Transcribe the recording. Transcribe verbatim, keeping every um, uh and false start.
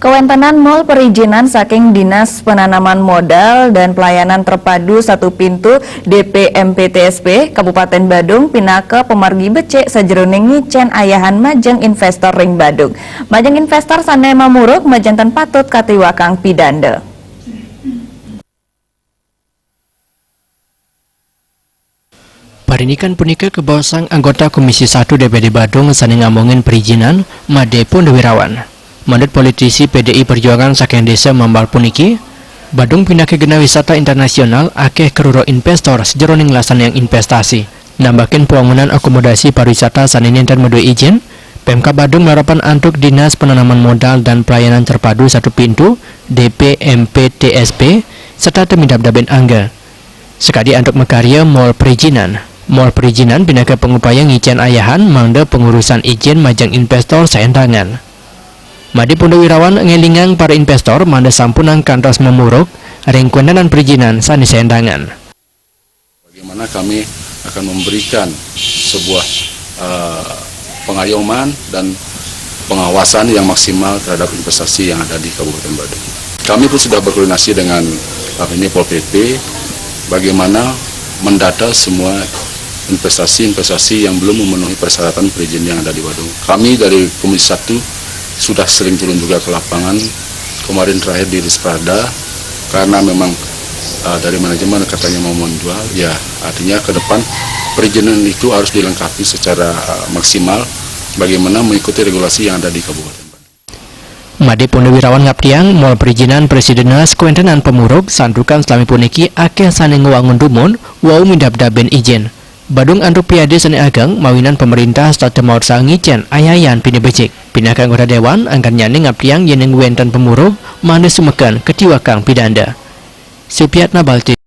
Kawéntenan mall perizinan saking Dinas Penanaman Modal dan Pelayanan Terpadu Satu Pintu, D P M P T S P, Kabupaten Badung pinaka pamargi becik sajeroning ngicén ayahan majeng investor ring Badung. Majeng investor sané mamurug majanten patut katiwakang pidanda. Parindikan punika kabaosang anggota Komisi Satu D P D Badung sané ngamongin perizinan, Madé Pundawirawan. Manut politisi P D I Perjuangan saking Désa Mambal puniki, Badung pinaka genah wisata internasional, akéh karuru investor sajeroning nglaksanayang investasi. Nambakin pawangunan akomodasi pariwisata sané nénten madué ijin, Pemkab Badung marapan antuk Dinas Penanaman Modal dan Pelayanan Terpadu Satu Pintu, D P M P T S P, serta tumindab-dabin angga. Sakadi antuk makarya mall perizinan. Mall perizinan pinaka pangupaya ngicén ayahan mangda pengurusan ijin majeng investor saéntangan. Madé Pundawirawan ngélingang para investor mangda sampunang kantos mamurug ring kawéntenan perizinan sané saéntangan. Bagaimana kami akan memberikan sebuah, eh, pengayuman dan pengawasan yang maksimal terhadap investasi yang ada di Kabupaten Badung. Kami pun sudah berkoordinasi dengan, eh, ini Pol P P, bagaimana mendata semua investasi-investasi yang belum memenuhi persyaratan perizinan yang ada di Badung. Kami dari Komisi Satu sudah sering turun juga ke lapangan. Kemarin terakhir di Risprada, karena memang, eh, dari manajemen katanya mau menjual, ya artinya ke depan perizinan itu harus dilengkapi secara, eh, maksimal bagaimana mengikuti regulasi yang ada di Kabupaten Badung. Madé Pundawirawan ngaptiang, mall perizinan prasidenan kawéntenan pamurug santukan salami puniki akéh sané ngwangun dumun wau mindab-dabin ijin. Badung antuk piada sané ageng mawinan pamréntah setata maursa ngicén ayahan pinih becik. Pinaka anggota déwan, angkannyané ngaptiang yéning wénten pamurug mangda sumeken katiwakang pidanda. Supiatna Balti.